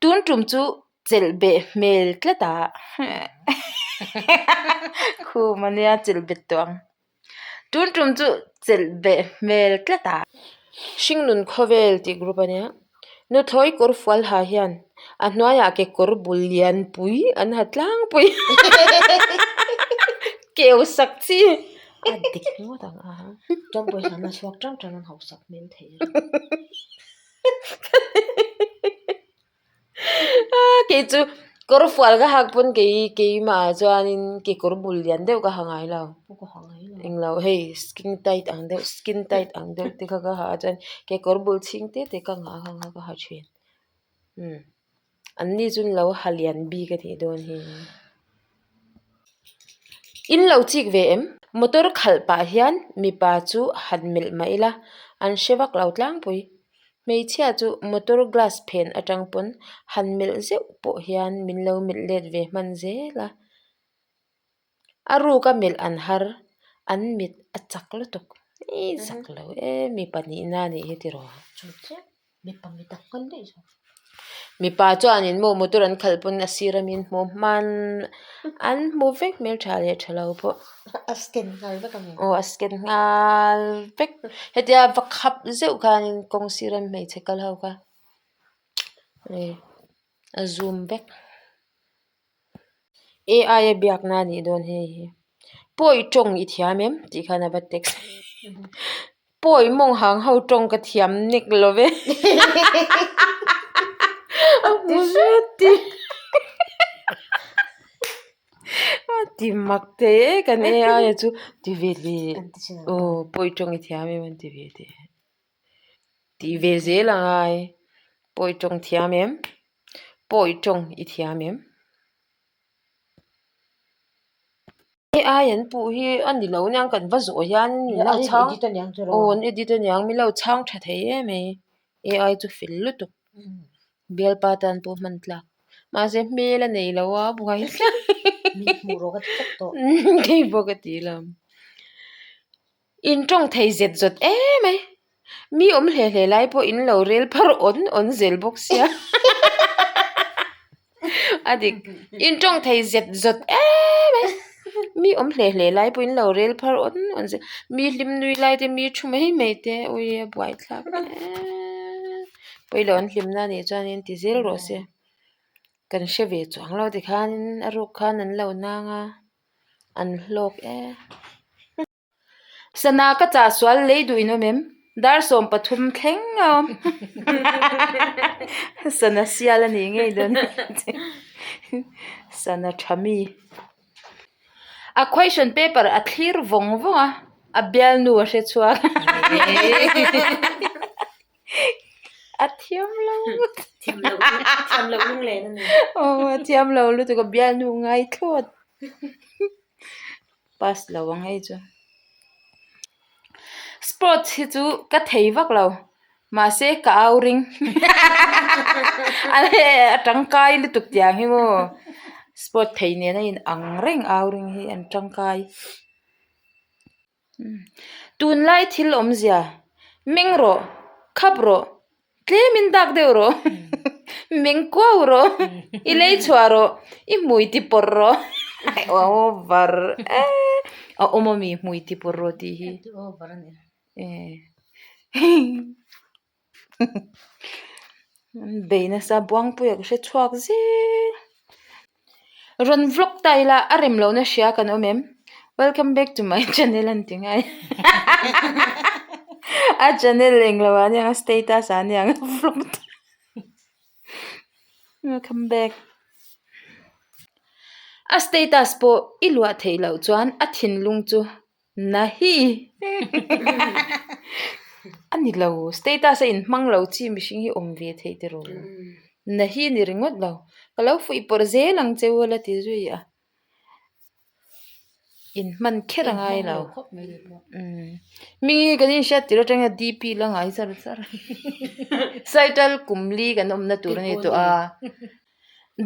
Tun tum chu chelh beh hmel tlat a, khum a nia chelh bet tawh ang. Tun tum chu chelh beh hmel tlat a. Hringnun khawvel tih group a nia. Nuthlawi kawr fual ha hian a hnuaiah kekawr bul lianpui an ha tlangpui keu sak chi a dik ngawt ang a. Chuan pawisa an la chhuak tang tang an hausak hmel thei a. Kei chu kawr fual ka hak pawn kei keimah ah chuanin kekawr bul lian deuh ka ha ngai lo. Englo hei skin tight ang deuh skin tight ang deuh te kha ka ha a chuan kekawr bul chhing te te ka ngah kha ka ha thin umm an ni chu an lo ha lian bik a tih dawn hi. In lo chik ve em? Motor khalh pah hian mipa chu han melh mah ila an hre vak lo tlangpui. Hmeichhia chu motor glass phen atang pawn han melh zeuh pawh hian min lo melh let ve hman zel a. A ruka melh an har, an mit a chak lutuk. Ih zak lo e mipa nihna a nih hi tiraw. Mipa mit a nghal daih zawk. Mipa chuanin maw motor an khalh pawn a sir a min hmu hman an hmu vek hmeltha leh tha lo pawh. A scan nghal vek ang. Aw a scan nghal vek. Hetia va khap zeuh khanin kawng sir a hmeichhe kal ho kha a zoom vek. AI a biakna a nih dawn hei hi. Pawi tawng i thiam em tih khan a va text. Pawi mawng hang ho tawng ka thiam nek lo ve. A hmu zet ti. A ti mak thei e kan AI a chu ti ve le. Aw pawi tawng i thiam em an ti ve teh. Tih ve zel a ngai. Pawi tawng thiam em? Pawi tawng i thiam em? AI an puh hi a ni lo aniang kan va zawh hian min lo chhang aw an edit aniang min lo chhang tha thei em mai AI chu fel lutuk bialpa tan pawh hman tlak mahse hmel a nei lo a buai kei pawh ka ti lo. In tawng thei zet zawt em mai. Mi awm hle hle lai pawh in lo rel phar awn awn zel bawk sia. A dik. In tawng thei zet zawt em mai. Mi awm hle hle lai pawh in lo rel phar awn awn zel. Mi hlim nui lai te mi thu mai mai te ui a buaithlak em. Pawilo an hlimna anih chuanin ti zel rawh se. Kan hre ve chuang lo tikhanin a ruk khan an lo nang a. An hlawk e. Sana ka chah sual lei duh in awm em? Dar 13 thleng a awm. Sana sial a nih ngei dawn Sana tha mi. A question paper a thlir vawng vawng a, a bialnu a hre chhuak. A thiam lo lutuk. Thiam lo thiam lo lunglen a ni. Aw a thiam lo lutuk a bialnu ngai thlawt. Pass lo ang hei chu. Sports hi chu ka thei vak lo mahse ka au ring a tangkai lutuk tiang hi maw sport thei nen a in ang reng au ring hi an tangkai. Tunlai thil awmzia, meng rawh, khap rawh, tlemin dak deuh rawh, meng kuau rawh, i lei chhuah rawh, i hmui ti pawrh rawh, over e, a awm ami hmui ti pawrh rawh tih hi. Bei nasa Buangpuia ka hre chhuak zel. Rawn vlog ta ila a rem lohna hria kan awm em? Welcome back to my channel an ti ngai. A channel eng lo ah aniang a status ah aniang a vlog ta. Welcome back. A status pawh i luah theih loh chuan a thinlung chu Nahi a ni lo status a inhmang lo chi mihring hi awm ve theih te rawh Nahi ni ringawt lo ka lo fuih pawrh zel ang che u a la ti zui a inhman kher a ngai lo hming hi kan inhriat tirh atanga DP la ngai char char Saital kum li kan awmna tur a ni tawh a.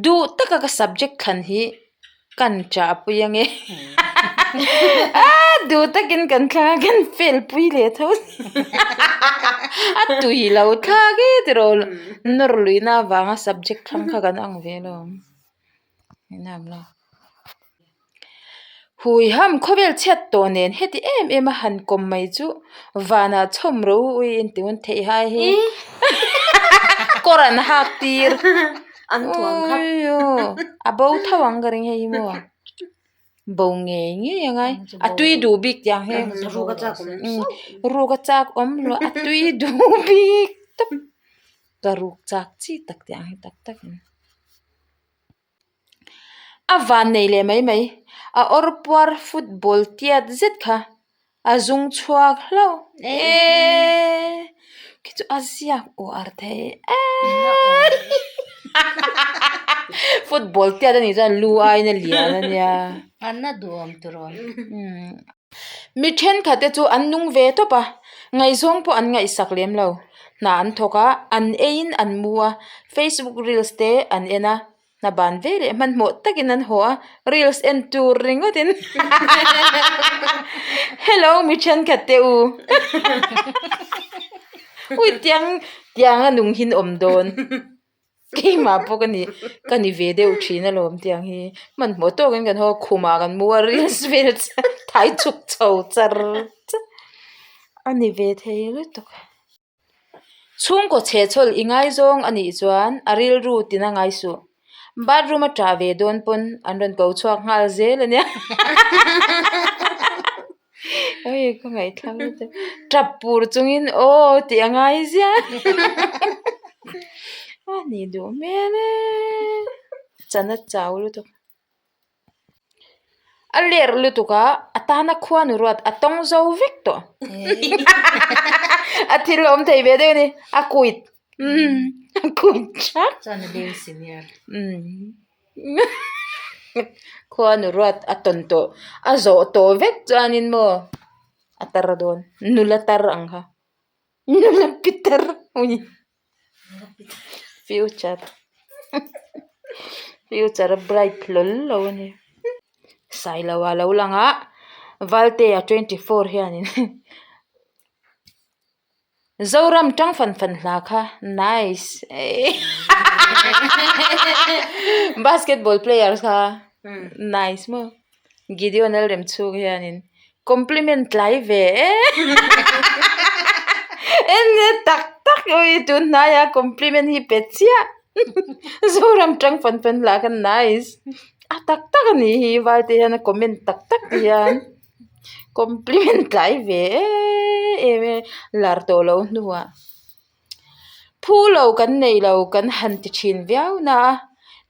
Duh taka ka subject thlan hi kan chah pui ange. Duh takin kan thlang a, kan fail pui leh tho. A tui lo thlak e tiraw nawr luihna avanga subject thlang kha kan ang ve lo. Hui ham khawvel chhiat tawh nen heti em em a han kawm mai chu vanah chhawm ro ui in ti hun theih hai hi kawr an hak tir uioo a bo tho ang ka ring hei hi maw bo ngei ngei ang ai a tui duh bik tiang hi ruk a chak awm lo a tui duh bik tawp ka ruk chak chi tak tiang hi tak tak in. A van nei leh mai mai. A awr puar football tiat zet kha a zung chhuak hlauh eee khi chu a ziak uar thei eee football tiat a nih chuan lu aiin a lian a nia. An a duhawm tur awm. Mi thenkhat te chu an nung ve tawp a, ngaihzawng pawh an ngaihsak lem lo. Hna an thawk a, an eiin an mu a, Facebook reels te an en a, hna ban ve leh hmanhmawh takin an haw a, reels en tur ringawtin Hello mi thenkhat te u Ui tiang tiang a nung hin awm dawn. Keimah pawh ka ni ka ni ve deuh thin alawm tiang hi hmanhmawh tawkin kan haw a khumah kan mu a reels vel thai chhuk chho char char a ni ve thei lutuk. Chhungkaw chhehchhawl i ngaizawng a nih chuan a rilru tina ngai suh. Bathroom a tah ve dawn pawn an rawn ko chhuak nghal zel a nia. Oi ka ngaihthlak lutuk tap pur chungin aw tih a ngai ziah a ni duh hmel e chan a chau lutuk a ler lutuk a a tana khuanu ruat a tawng zo vek tawh a thil awm thei ve deuh a ni a kuit a kuit thak chuan a leng senior. Khuanu ruat a tawn tawh a zawh tawh vek chuanin maw a tar dawn nula tar ang kha nula pitar ui future future a bright hlawl lo a ni Sailoa lo lang a Valtea 24 hianin. Zoram tang fan fan hla kha nice basketball players kha nice maw Gideon a rem chhung hianin compliment tlai ve em enge tak tak ui tun hnaia compliment hi pe chiah Zoram tang fan fan hla kha nice a tak tak a nih hi Valte hian a comment tak tak ti hian. Compliment tlai ve em em e lar tawh loh hnuah phu lo kan nei lo kan han ti thin viau na a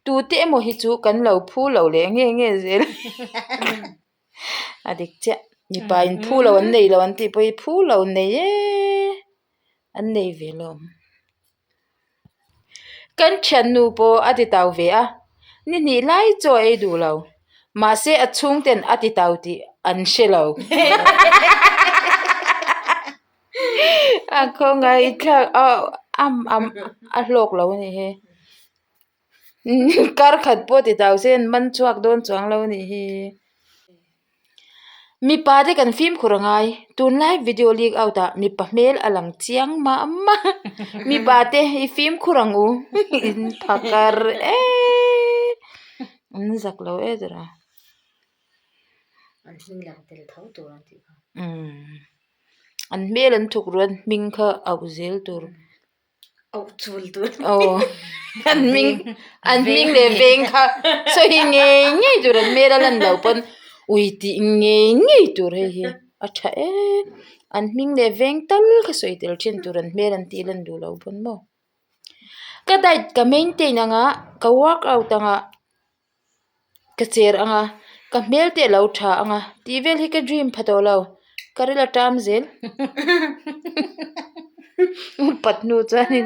tute emaw hi chu kan lo phu lo leh nge nge zel a dik chiah mipa in phu lo an nei lo an tih pawh hi phu lo nei e an nei ve lawm. Kan thiannu pawh a ti tau ve a, ni hnih lai chaw ei duh lo. Mahse a chhungten a ti tau tih an hre lo. A khawngaihthlak a a hlawk lo a nih hi. Kar khat pawh ti tau se an man chhuak dawn chuang lo a nih hi. Mipa te kan fimkhur a ngai tunlai video leak out ah mipa hmel a lang chiang mah mah mipa te i fimkhur ang u in phakar eee an zak lo e tawrh a. An hming lang tel tho tur an tih kha. Umm an hmel an thuk ruan hming kha auh zel tur. Auh chul tur. Aw an hming an hming leh veng kha sawi ngei ngei tur an hmel a lan loh pawn ui tih ngei ngei tur hei hi a tha em an hming leh veng tal kha sawi tel thin tur an hmel an tih lan duh loh pawn maw. Ka diet ka maintain ang a ka workout ang a. Ka cher ang a, ka hmel te a lo tha ang a, tih vel hi ka dream pha tawh lo, ka ril a tam zel. Upat hnu chuanin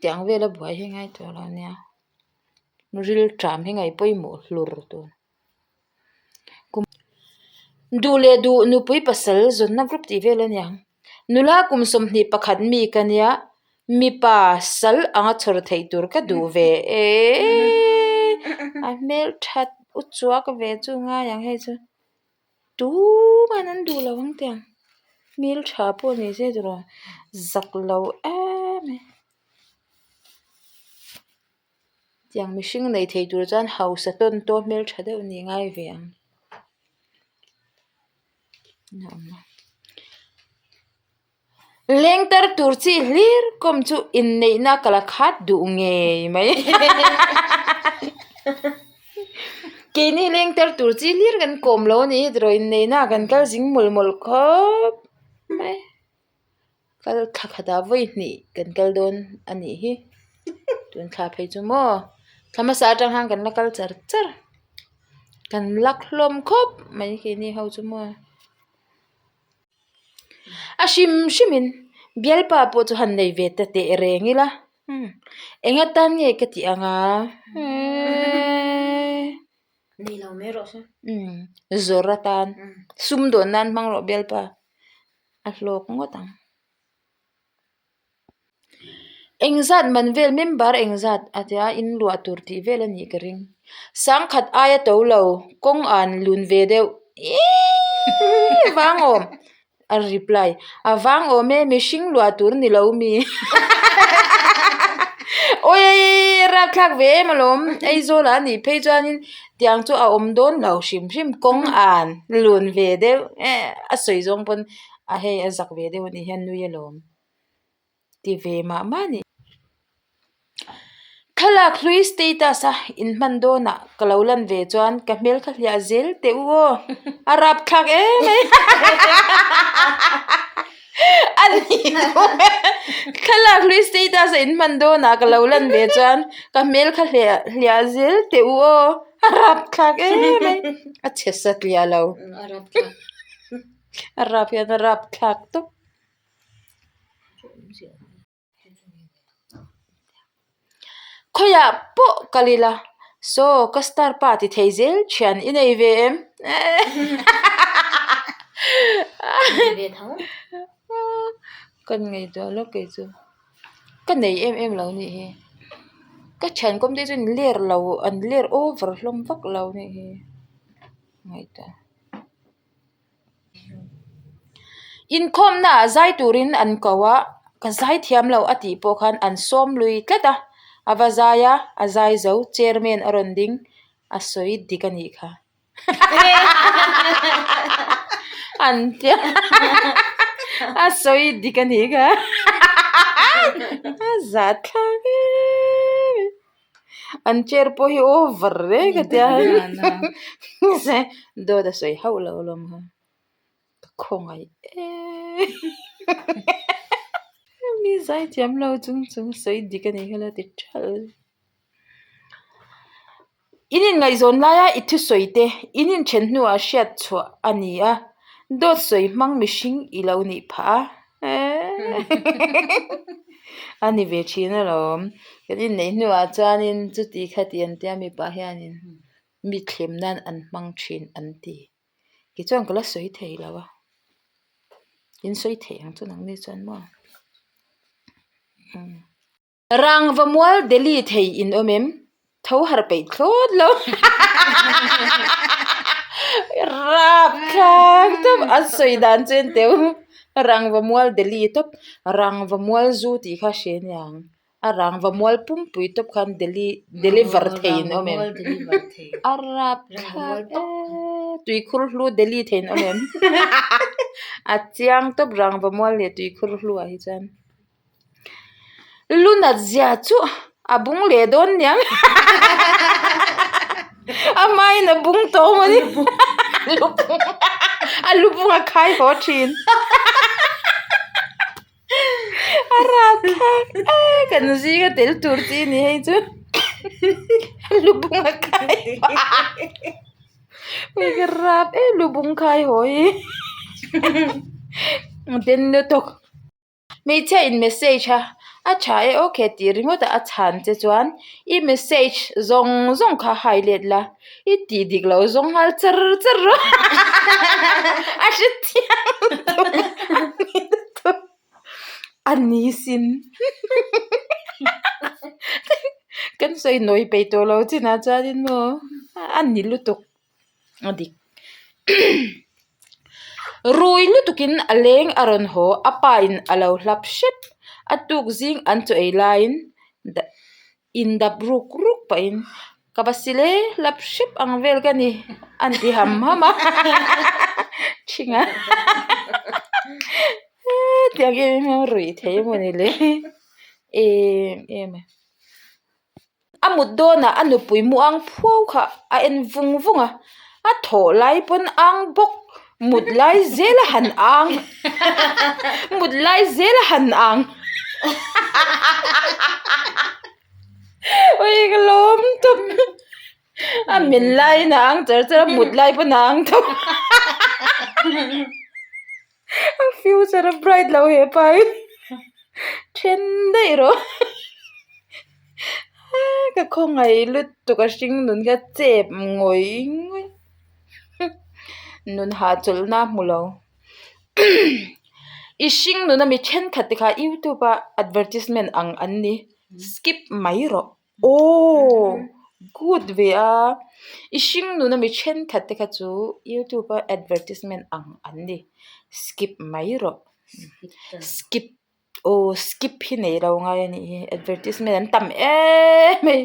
tiang vel a buai hi ngai tawh lo ania, ril ṭam hi ngaih pawimawh hlur tur. Kum duh leh duh nupui pasal zawnna group tih vel a niang. Nula kum 21 mi ka nia, mipa sal anga chhawr theih tur ka duh ve eee a hmelthat u chuak ve chu ngai ang hei chu. Tuman an duh lo ang tiang hmeltha pawh ni se tiraw zak lo em mai. Tiang mihring nei thei tur chuan hausa tawn tawh hmeltha deuh ni ngai ve ang. Leng tar tur chi hlir kawm chu inneihna ka la khat duh ngei mai. Keini leng tar tur chi hlir kan kawm lo a nih hi tiraw inneihna kan kal zing mawlh mawlh khawp mai. Kal thla khatah vawi hnih kan kal dawn a nih hi. Tun thla phei chu maw thla hmasa atang khan kan la kal char char. Kan lak hlawm khawp mai keini ho chu maw. A hrim hrimin bialpa pawh chu han nei ve ta teh reng ila umm eng atan nge ka tih ang a eeee Nei lo mai rawh se. Umm zawr atan sumdawn nan hmang rawh bialpa a hlawk ngawt ang. Engzat man vel member engzat a tia in luah tur tih vel a nih ka ring. Sangkhat aia to lo kawng an lun ve deuh iiii vang awm a reply a vang awm e mihring luah tur ni lo mi awii rapthlak ve em alawm Aizawl ah a nih phei chuanin tiang chu a awm dawn lo hrim hrim kawng an lun ve deuh eh a sawi zawng pawn a hei a zak ve deuh a nih hian nui alawm. Ti ve mah mah a ni. Thlalak hlui status a inhman dawnah ka lo lan ve chuan ka hmel kha hliah zel teh u aw, a rapthlak em mai. A ni Thlalak hlui status a inhman dawnah ka lo lan ve chuan ka hmel kha hliah hliah zel teh u aw, a rapthlak em mai. A chhe satliah lo. A rapthlak. A rap hian a rapthlak tawp. Khawiah pawh kal ila saw ka star pa ti thei zel thian i nei ve em? Ka ngaihtuah lawk kei chu ka nei em em lo nih hi ka thian kawm te chu an ler lo an ler over hlawm vak lo nih hi ngaihtuah. Inkhawmnaah zai turin an ko a, ka zai thiam lo a tih pawh khan an sawm lui tlat a, a va zai a, a zai zo chairman a rawn ding a sawi dik a nih kha an tia a sawi dik a nih kha a zahthlak em. An chair pawh hi over reng a tia dawt a sawi hauh lo alawm kha ka khawngaih em mi zai thiam lo chung chung sawi dik a nih kha la ti thalh. In inngaihzawn laia i thusawi te in inthen hnuah hriat chhuah a ni a, dawt sawi hmang mihring i lo nih phah a a ni ve thin alawm. Kan inneih hnuah chuanin chuti khati an tia mipa hianin mi thlem nan an hmang thin an ti. Tichuan ka la sawi thei lo a, in sawi thei ang chu nangni chuan maw. Rangva mual Delhi thei in awm em? Tho har peih thlawt lo. Rap thlak tawp an sawi dan chu en teu. Rangva mual Delhi tawp Rangva mual zu tih kha hre aniang. A rangva mual pumpui tawp khan Delhi deliver thei in awm em? A rap thlak e tuikhur hlu Delhi thei in awm em? A chiang tawp rangva mual leh tuikhur hlu ah hi chuan. Lunat zia chu a bung leh dawn niang a hmain a bung tawh maw ni a lu bung a khai haw thin a rapthlak e kan zinga tel tur chi a ni hei chu a lu bung a khai hei ka rap em lu bung khai haw hi den lutuk. Hmeichhia in message a a tha e ok tih ringawt a a chhan che chuan i message zawng zawng kha hai let la i tih dik loh zawng nghal char char rawh a hre chiang lutuk a ni sin kan sawi nawi peih tawh lo chinah chuanin maw a ni lutuk a dik. Rui lutukin a leng a rawn haw, a pa in a lo hlap hrep. A tuk zing an chaw ei laiin indap ruk ruk pahin ka va sil e, hlap hrep ang vel ka ni a ni ti ham ham a thinga tiang em em hian ruih thei emaw ni le em em a. A mut dawnah a nupui mu ang phuau kha a en vung vung a, a thawh lai pawn ang bawk, mut lai zel a han ang, mut lai zel a han ang ui ka lawm tawp a men laiin a ang char char a mut lai pawn a ang tawp a future a bright lo hepa hi then daih rawh. Ka khawngaih lutuk a hring nun kha chep ngawih ngawih nun hahchawlhna a hmu lo i hring nuna mi thenkhat te kha youtube a advertisement ang an ni skip mai rawh aww good ve a i hring nuna mi thenkhat te kha chu youtube a advertisement ang an ni skip mai rawh skip. Aw skip hi nei lo ngai a nih hi advertisement an tam em mai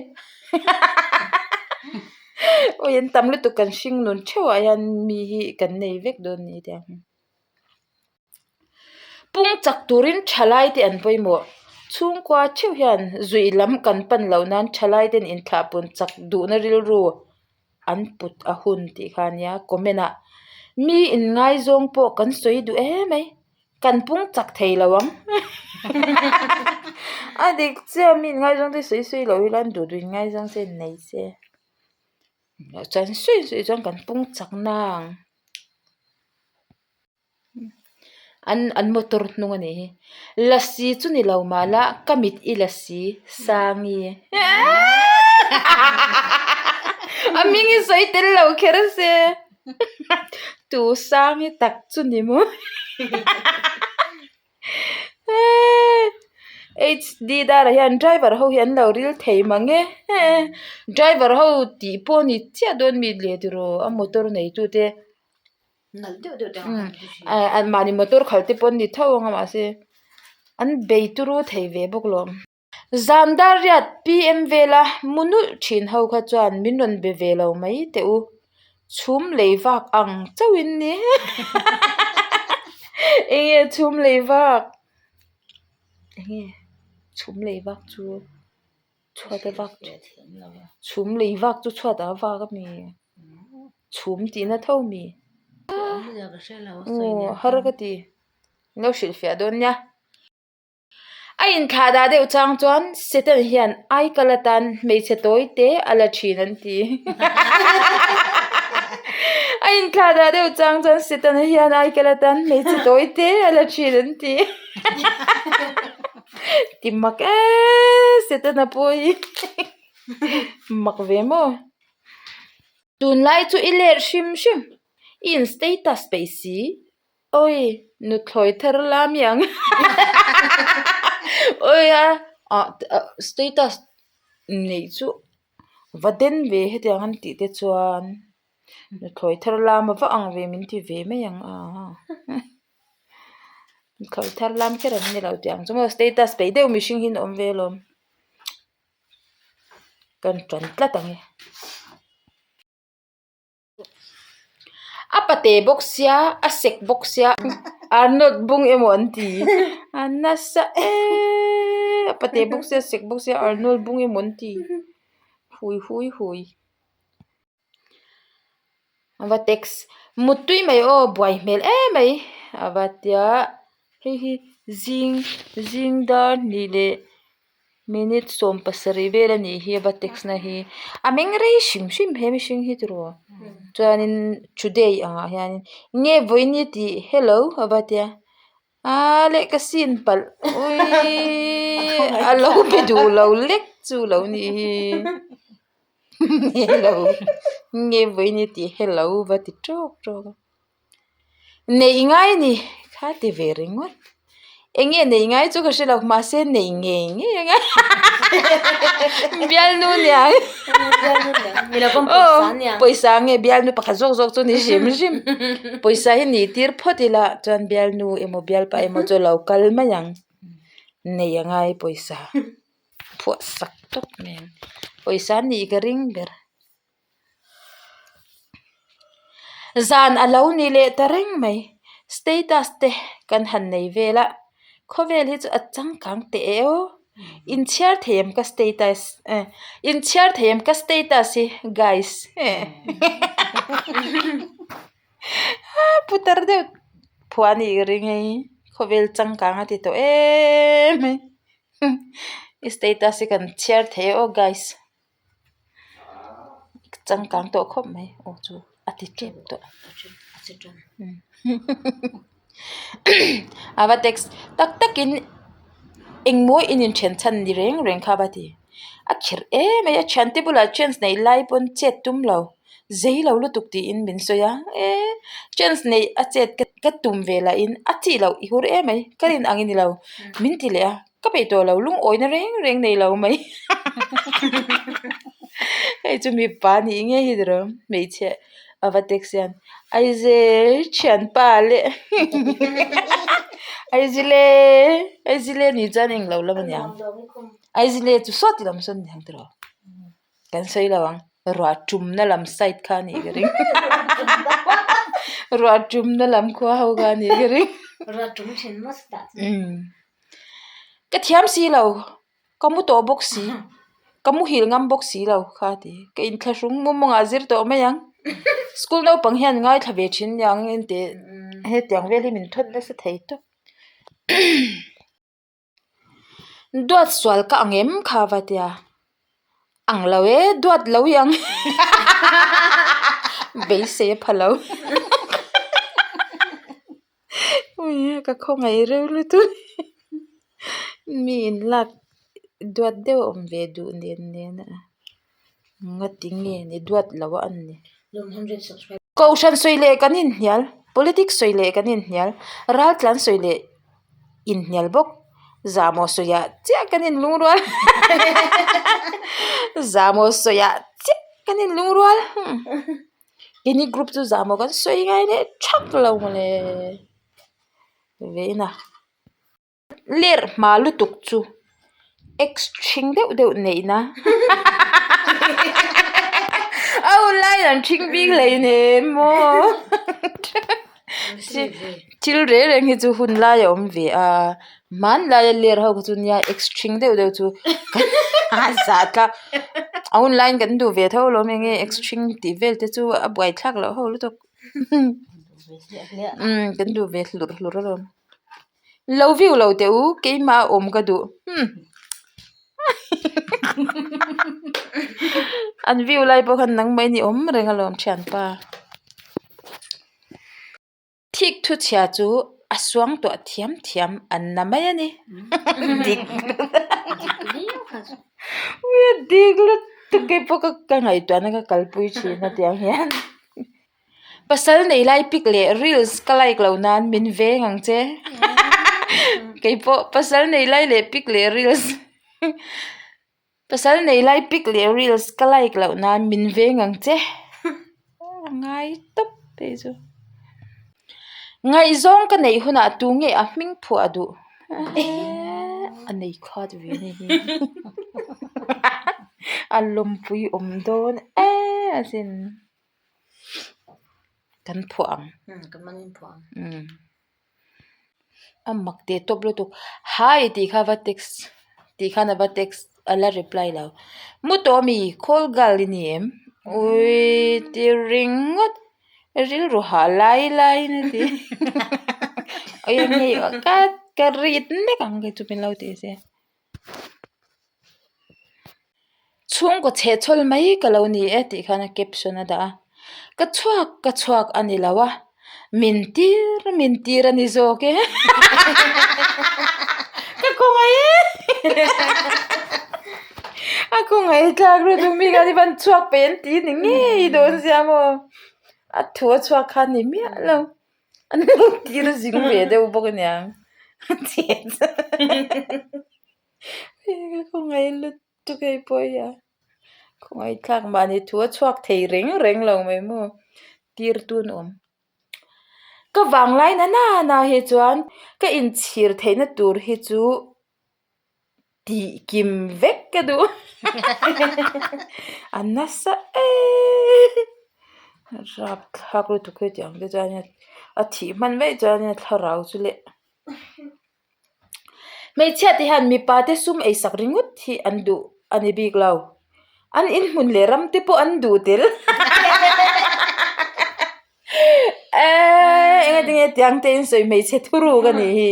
awi an tam lutuk kan hring nun theuh ah hian mi hi kan nei vek dawn a ni tih ang pung chak turin thalai te an pawimawh chhungkua theuh hian zuih lam kan pan loh nan thalai ten inthlah pun chak duhna rilru an put a hun tih kha a nia comment ah mi inngaizawng pawh kan sawi duh em mai. Kan pung chak thei lo ang a dik chiah mi inngaizawng te sawi sawi loh hian duh duh inngaizawng se nei se chuan sawi sawi chuan kan pung chak nang an an motor hnung a nih hi lasi chu ni lo mahla ka mit i lasi sangi a hming hi sawi tel lo kher se. Tu sang hi tak chu ni maw HD darah hian driver ho hi an lo ril thei mang e driver ho tih pawh a ni chiah dawn mi le tiraw a motor nei tu te mahni motor khalh te pawh an ni tho ang a mahse an bei turu thei ve bawk lawm. Zan dar riat PM vela mu nulh thin ho kha chuan min rawn be ve lo mai teh u. Chhum lei vak ang chauhin ni. Enge chhum lei vak? Enge chhum lei vak chu chhuat a vak chhum lei vak chu chhuat a vak a mi? Chhum tihna tho mi? Aw har ka ti. Lo hrilhfiah dawn nia. A inthlah dah deuh chang chuan Satan hian aikal atan hmeichhe tawi te a la thin an ti. A inthlah dah deuh chang chuan Satan hian aikal atan hmeichhe tawi te a la thin an ti. Ti mak e Setana pawh hi mak ve maw. Tunlai chu i let hrim hrim i in status peih si. Awi nuthlawi thar la mi ang awi a ah status neih chu va den ve hetiang an tih te chuan nuthlawi thar lam a va ang ve min ti ve mai ang a nuthlawi thar lam kher an ni lo tih ang chu maw status peih deuh mihring hi an awm ve alawm kan tan tlat ang e. A pate bawk sia a sek bawk sia Arnold bung emaw an ti a nasa eee a pate bawk sia a sek bawk sia Arnold bung emaw an ti hui hui hui a va text muttui mai aw buai hmel em mai a va tia hei hi zing zing dar hnih leh. Minute 70 vel a nih hi a va text na hi a meng rei hrim hrim he mihring hi tiraw chuanin today angah hianin nge vawiin i tih hello a va tia aaa leh ka sin palh uiiii a lo be duh lo lek chu lo nih hi hello nge vawiin i tih hello va ti tawk tawk a. Neih ngai a ni kha ti ve ringawt. Eng nge nei ngai chu ka hre lo mahse nei ngei ngei ang a bialnu niang aw pawisa nge bialnu pakhat zawk zawk chu ni hrim hrim pawisa hi nih tir phawt ila chuan bialnu emaw bialpa emaw chu a lo kal mai ang nei a ngai pawisa phuah sak tawp mai ang pawisa nih ka ring ber. Zan a lo ni leh ta reng mai status te kan han nei vel a khawvel hi chu a changkang teh e aw inchhiar thei em ka status eh inchhiar thei em ka status hi guys putar deuh phuah a nih ka ring hei khawvel changkang a ti tawh em mai i status hi kan chhiar thei e aw guys. Changkang tawh khawp mai aw chu a ti tep tawh a va text tak takin engmaw in inthen chhan ni reng reng kha va ti a kherh em mai a thiante bulah chance neih lai pawn chet tum lo zei lo lutuk tiin min sawi a eh chance neih a chet ka tum ve lahin a chih loh i hur em mai ka rin ang i ni lo min ti leh a. Ka peih tawh lo lungawina reng reng nei lo mai hei chu mipa nih ngei hi tiraw hmeichhe a va text hian Aize thianpa leh Aizile Aizile nih chuan englo lam a niang Aizile chu sawti lam sawn a niang tiraw. Kan sawi lo ang, ruah tumna lam side kha a nih ka ring. Ruah tumna lam khua ho kha a nih ka ring. Ruah tum thin maw chutah chuan. Umm. Ka thiam si lo, ka mu tawh bawk si, ka muhil ngam bawk si lo kha a ti. Ka inthlahrung mu mawngah zir tawh mai ang. School naupang hian ngaithla ve thin aniang engti hetiang vel hi min thawn nasa thei tawp. Duat sual ka ang em kha va tia ang lo e duat lo i ang beisei a pha lo ui ka khawngaih reuh lutuk mi in lak duat deuh a awm ve duh nen nen a. Ngati nge ni duat lo a an ni. Kohhran sawi leh kan inhnial, politics sawi leh kan inhnial, raltlan sawi leh inhnial bawk, zahmawh sawiah chiah kan inlungrual zahmawh sawiah chiah kan inlungrual keini group chu zahmawh kan sawi ngai leh thak lo mawle ve ina. Ler hma lutuk chu ex ṭhing deuh deuh neihna a hun laiin an ṭhing bik hleinem maw thil reng reng hi chu hun lai a awm ve a hmanlaia ler ho kha chu nia ex ṭhing deuh deuh chu a zahthlak a hun laiin kan duh ve tho alawm eng nge ex ṭhing tih vel te chu a buaithlak loh ho lutuk umm kan duh ve hlurh hlurh alawm. Lo view lo teh u keimah a awm ka duh hmm an view lai pawh khan nangmah in i awm reng alawm thianpa thik thu chhia chu a suang tuah thiam thiam an na mai a ni dik dik lutuk keipawh ka ngaihtuahna ka kalpui thin a tiang hian. Pasal nei lai pic leh reels ka like lo nan min veng ang che keipawh pasal nei lai leh pic leh reels pasal nei lai pic leh reels ka like loh nan min veng ang che a ngai tawp phei chu ngaihzawng ka neih hunah tu nge a hming phuah duh a nei khat ve a ni hi a lawmpui awm dawn em asin. Kan phuah ang. Umm ka man in phuah ang. Umm a mak teh tawp lutuk hi tih kha va text tih khan a va text a la reply lo mu tawh ami call girl i ni em ui ti ringawt rilru hah lai lai in a ti ui a ngei ka ka rit nek ang kei chu min lo ti se. Chhungkaw chhehchhawl mai ka lo ni e tih khan a caption a dah a, ka chhuak ka chhuak a ni lo a, min tir min tir a ni zawk e ka khawngaih e a khawngaih thlak lutuk mi khan i van chhuak peih an ti ni ngei dawn sia maw a thu a chhuak kha a ni miah lo an lo tir zing ve deuh bawk aniang. Ka khawngaih lutuk hei pawh hi a khawngaihthlak mahni thu a chhuak thei reng reng lo mai maw tir tun awm. Ka vanglai na nana hi chuan ka inchhir theihna tur hi chu tih kim vek ka duh a nasa em rapthlak lutuk hi tiang te chuan a thih hman vaih chuan thlarau chu leh. Hmeichhia te hian mipa te sum ei sak ringawt hi an duh a ni bik lo. An inhmun leh ram te pawh an duh tel. Eee eng ati nge tiang te in sawi hmeichhe thuruk a nih hi.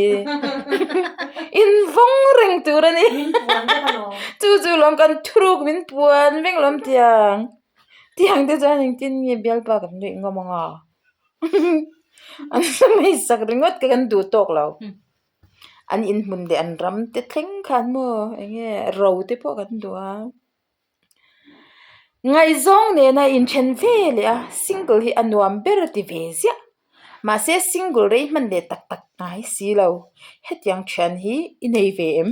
In vawng reng tur a ni. Chu chu lawm kan thuruk min puan vek lawm tiang. Tiang te chuan engtin nge bialpa kan nuih ngam ang a. An hmeisak ringawt ka kan duh tawk lo. An inhmun leh an ram te thleng khan maw eng nge ro te pawh kan duh a. Ngaihzawng nena inthen ve leh a single hi a nuam ber a ti ve ziah. Mahse single rei hman leh tak tak ngai si lo. Hetiang thian hi i nei ve em?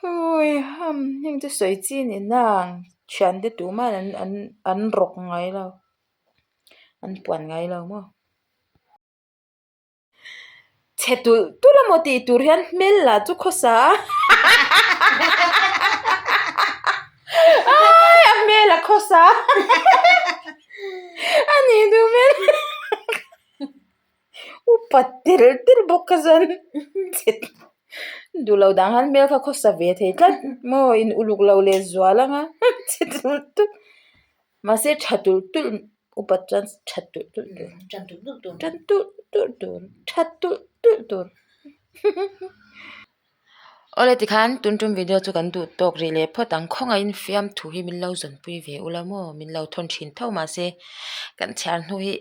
Hui ham heng chu sawi chi ni nang thian te tuman an an an rawk ngai lo an puan ngai lo maw. Chhe tulh tulh emaw tih tur hian hmel lah chu khawsa a ai a hmel a khawsa a nih duh hmel. Upa tel tel bawk kha chuan duh lo dang han hmel kha khawsa ve thei tlat maw in uluk lo leh zual anga che tulh tulh mahse tha tulh tulh upat chuan tha tulh tulh tur tan tulh tulh tur tha tulh tulh tur awle tikhan tun tum video chu kan duh tawk rih leh phawt ang khawngaihin fiamthu hi min lo zawnpui ve ula maw min lo thawn thin tho mahse kan chhiar hnu hi.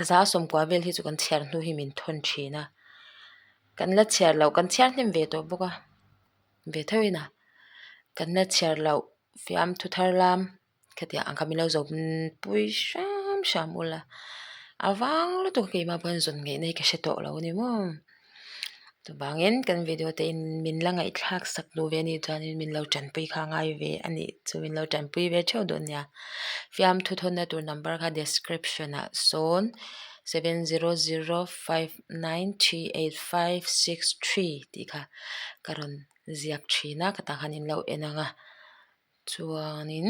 Za sawmkua vel hi chu kan chhiar hnu hi min thawn thin a kan la chhiar loh kan chhiar hnem ve tawh bawk a ve tho in a kan la chhiar loh fiamthu thar lam khatiang ang kha min lo zawm pui hram hram ula a vang lutuk a keimah pawh hian zawn ngaihna hi ka hre tawh lo a ni maw. Chuvangin kan video te in min la ngaihthlak sak duh ve anih chuanin min lo tanpui kha a ngai ve a nih chu min lo tanpui ve theuh dawn nia. Fiamthu thawnna tur number kha description ah sawn 7005938563 tih kha ka rawn ziak thin a ka tah khan in lo en ang a chuanin.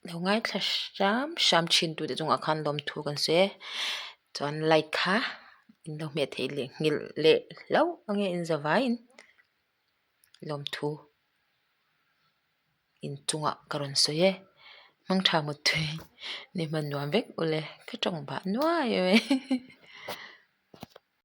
Lo ngaithla hram hram thin tute chungah khan lawmthu kan sawi e chuan like kha in lo hmeh theih leh nghilh leh hlauh ange in za vaiin lawmthu in chungah ka rawn sawi e hmangtha mawttui ni hman nuam vek ule ka tawng bah nuai mai.